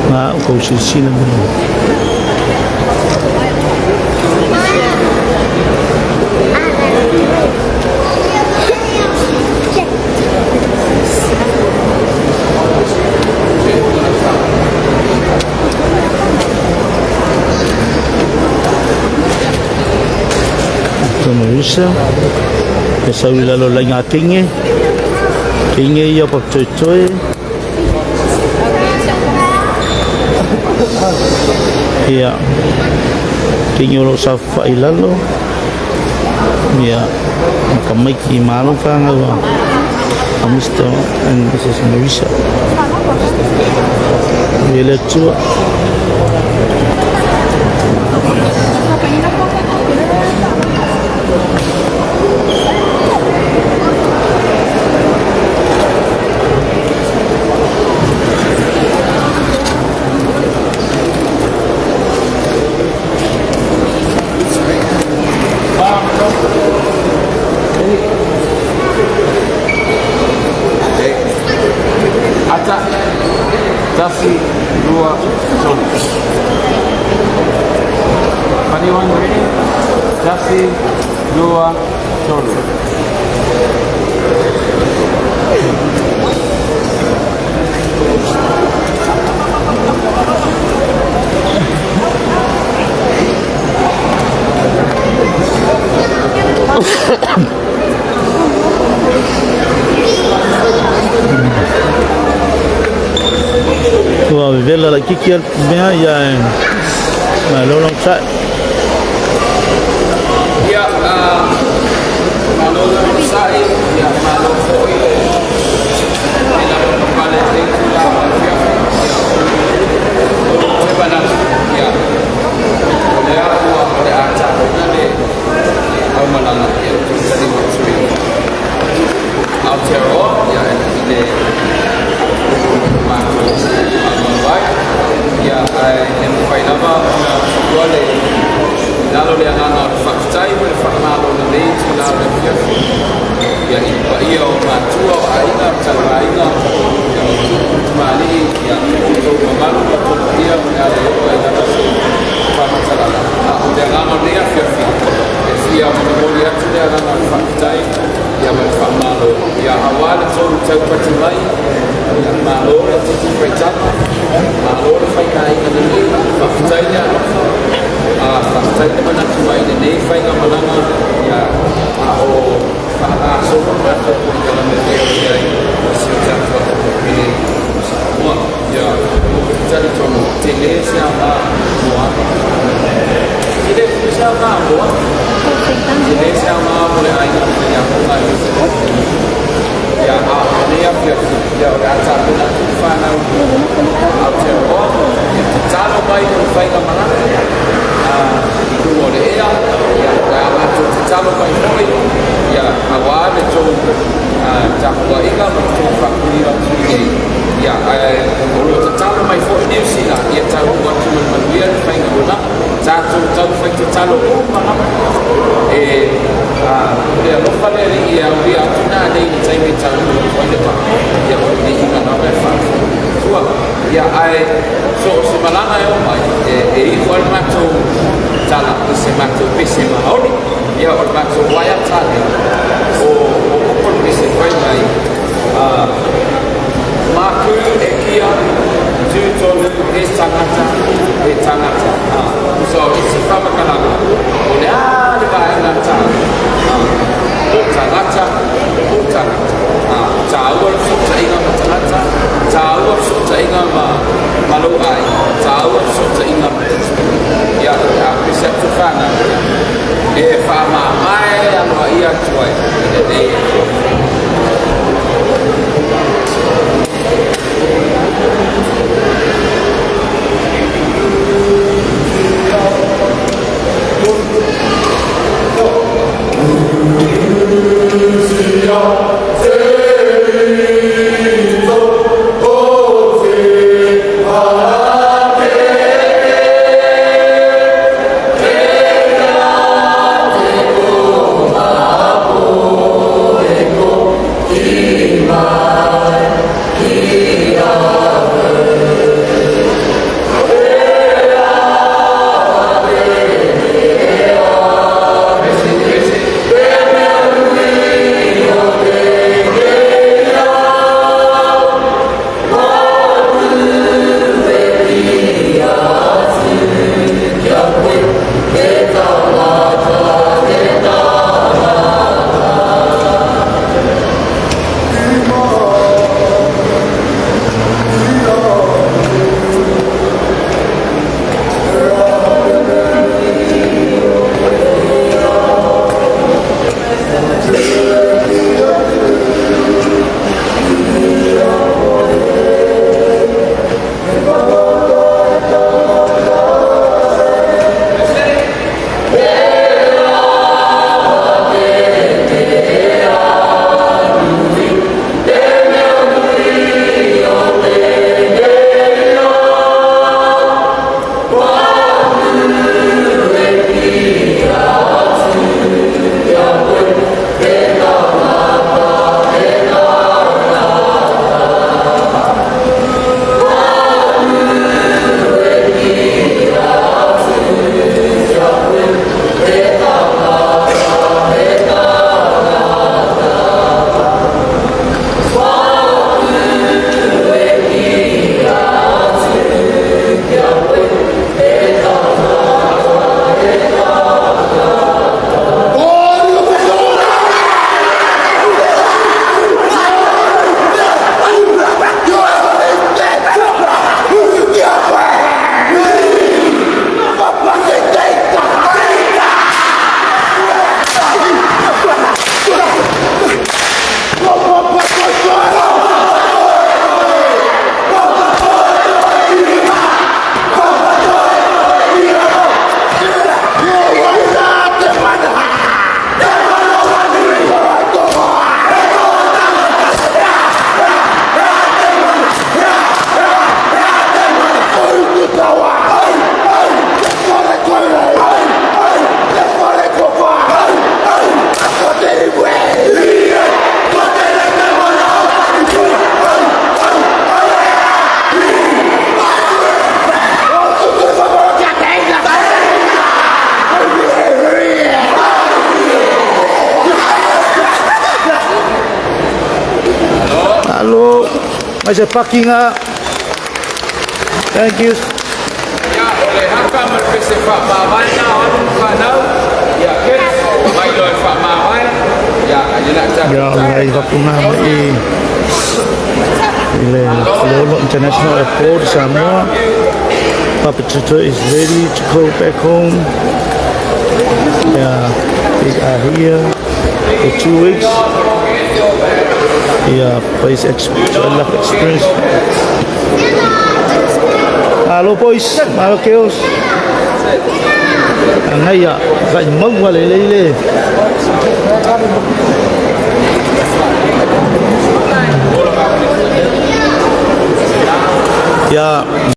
Na ua tou silasila mai. Marisa, e sau i lalo o le laina teine, teine ia papatoetoe. Ia, teine o lo o saofafai i lalo, ia, ma tamaiti ma alo ma fanau a Mr. and Mrs. Marisa. Ia le Atua. Ata, tasi, lua, tolu. Anyone ready? Tasi, lua, tolu. Ua vevela laitiiti lava le mea ia ae malo le onosai. Ia, malo le onosai, ia malo foi le lavapapale i lenei itula o le afiafi. Ia, o le manatu, ia, o lea ua o le a tapena le aumalaga, ia, ou te taliu atu i Aotearoa, ia, i le matou aumau ai. Ia, ae le mafai lava ona tuua le lalo le agaga o le faafetai ma le faamalo i lenei itula o le afiafi. Ia, i le paia o matua, o aiga, o talaaiga, ia, o tupu ma tamalii, ia, o outou mamalu ma outou paia o le a le oo ai lava se faamatalaga. A o le agaga o lenei afiafi, e fia molimoli atu le agaga o le faafetai, ia, ma le faamalo, ia, aua le tou taupati mai. Ia, malo le titi faitaga, malo le faigaiga lelei, faafetai le alofa, faafetai le manatu mai i lenei faigamalaga, ia, a o faagasolo le matou polokalame e pei ona i ai i si o tatou atunuu pele o Samoa. Ia, ou te talitonu, tele se aoga mo alo. Tele foi se aoga mo alo. Tele se aoga mo le aiga faiaoga aemaise le atunuu. Ia, a o lenei afiafi, ia, o le a tapena atu le fanau Aotearoa, ia tatalo mai mo le faigamalaga i luga o le ea. Ia, o le a matou tatalo mai foi, ia, auā le tou tapuaiga ma le tou faamanuia atu i inei. Ia, ae o lo o tatalo mai foi Niu Sila ia taunuu atu ma le manuia le faigamalaga. Tatou taufai tatalo uma lava e le alofa le Alii e aulia atu nanei i le taimi e taunuu atu ai le vaa. Ia, o le viiga lava e faafetai. Ia, ae so o se malaga e oo mai, e iu lava le matou tala i se matou pese maoli. Ia, o le matou waiata lea, o upu o le pese fai mai, Mākū e kia, tūtonu he tangata, he tangata. So, isi faamatalaga, o le a le vaega tā, o tagata, o tagata. Tāua le fesootaiga ma tagata, tāua le fesootaiga ma lou aiga, tāua le fesootaiga ma te. Ia, a pese atu whanau, e whaamamae aloaia atu ai i lenei afiafi. Mai se pakinga. Thank you. Ia, o le haka ma le pese faamavae na o alo ma fanau. Ia, kids, mai loa e faamavae. Ia, ia na Ia, o lai vatunga mai i le Faleolo International Airport, Samoa. Papa Tutu is ready to go back home. Yeah, they are here for 2 weeks. Yeah, place a lot of experience. Hello boys, hello girls. Ngay à, cái mông qua lấy lấy lấy. Yeah.